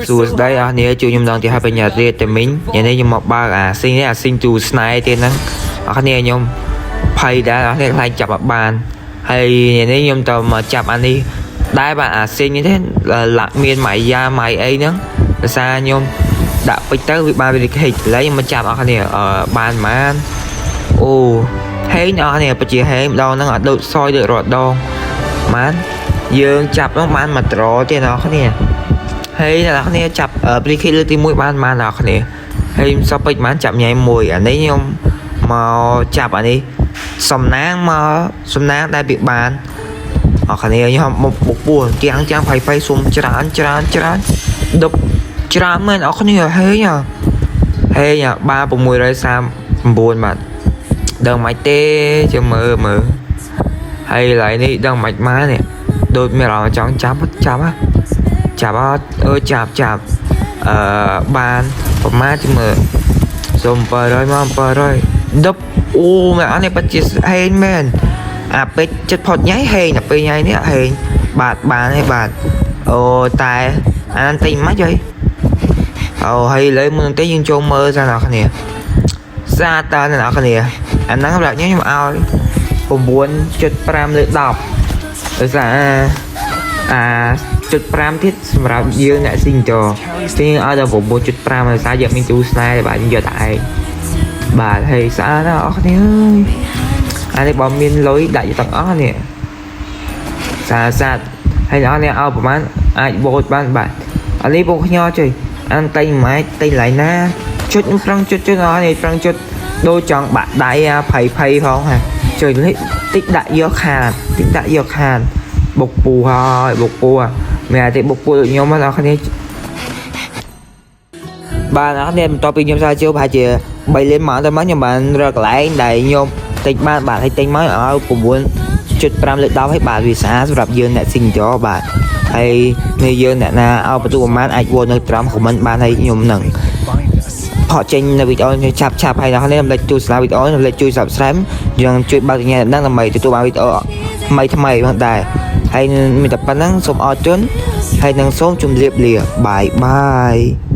សួស្តីអស់គ្នាជួយខ្ញុំដងទីឲ្យបញ្ញាទៀតតែមិញថ្ងៃនេះខ្ញុំមកបើកអាស៊ីងនេះអាស៊ីងទូស្នេហ៍ទៀតហ្នឹងអស់គ្នាខ្ញុំភ័យដែរអស់គ្នាខ្លាចចាប់អត់បានហើយថ្ងៃនេះខ្ញុំទៅមកចាប់អានេះដែរបាទអាស៊ីងនេះទេលាក់មានម៉ៃយ៉ាម៉ៃអីហ្នឹងដោយសារខ្ញុំដាក់ពេជ្រទៅវាបានវាខិចឥឡូវខ្ញុំមកចាប់អស់គ្នាអឺបានប៉ុន្មានអូហេងអស់គ្នាពិតជាហេងម្ដងហ្នឹងអត់ដូចសយដូចរត់ដងបានយើងចាប់ហ្នឹងបានមួយត្រទេអ្នកនរគ្នា ហើយអ្នកនរគ្នាចាប់ព្រីខេលើកទី1បានបានអ្នកនរគ្នាហើយសពពេជ្របានចាប់ញ៉ៃមួយអានេះខ្ញុំមកចាប់អានេះសំណាងមកសំណាងដែលវាបានអរគ្នាខ្ញុំមកបុកពោះជាងចាំងផៃផៃសុំច្រើនច្រើនច្រើនដប់ច្រើនមែនអរគ្នាហេងហេងបាន639បាទដឹងមិនទេចាំមើលមើលហើយកន្លែងនេះដឹងមិនមកនេះដូចមានអារម្មណ៍ចង់ចាប់ចាប់ហ៎ ចាប់អត់អឺចាប់ចាប់អឺបានប្រមាណជាមើលសុំ700មក700ដប់អូមែនអត់នេះពិតជាហេងមែនអាពេជ្រចិត្តផុតញ៉ៃហេងដល់ពេលញ៉ៃនេះហេងបាទបានហើយបាទអូតែអានតិចមិនហីអូហើយឥឡូវមើលទេយើងចូលមើលសិនអ្នកគ្នាស្អាតតើអ្នកគ្នាអាហ្នឹងសម្រាប់ខ្ញុំខ្ញុំឲ្យ9.5លើ10ដោយសារអា ចុច5ទៀតសម្រាប់យើងអ្នកស៊ីងតទីឲ្យដល់9.5ដោយសារយើងមានទូស្នេហ៍បាទយើងយកតែឯងបាទហើយស្អាតណាស់អស់គ្នាអើយអានេះបើមានលុយដាក់យកទាំងអស់នេះស្អាតស្អាតហើយអ្នកនេះឲ្យប្រហែលអាចវោតបានបាទអានេះបងខ្ញុំជួយអានតែងម៉ែតែងឡៃណាចុចប្រឹងចុចចុចអស់នេះប្រឹងចុចដូចចង់បាក់ដៃអាភ័យភ័យផងហ่ะជួយនេះតិចដាក់យកខាតតិចដាក់យកខាតបុកពូហើយបុកពូមានតែបុកពូដូចខ្ញុំហ្នឹងអ្នកគ្នាបាទអ្នកគ្នាបន្ទាប់ពីខ្ញុំស្រាវជ្រាវប្រហែលជា3លានម៉ោងទៅមកខ្ញុំបានរកកន្លែងដែលខ្ញុំទិញបានបាទហើយទិញមកឲ្យ9.5លើ10ហើយបាទវាស្អាតសម្រាប់យើងអ្នកស៊ីងចបាទហើយនេះយើងអ្នកណាឲ្យបន្ទូប្រហែលអាចវល់នៅត្រង់ comment បានហើយខ្ញុំនឹងផកចេញនៅវីដេអូនេះឆាប់ឆាប់ហើយអ្នកនេះកុំភ្លេចជួយស្លាវីដេអូកុំភ្លេចជួយ Subscribe យើងជួយបើកសញ្ញាដឹងដើម្បីទទួលបានវីដេអូថ្មីថ្មីផងដែរហើយមានតែប៉ុណ្្នឹងសូមអរគុណហើយនឹងសូមជម្រាបលា bye bye.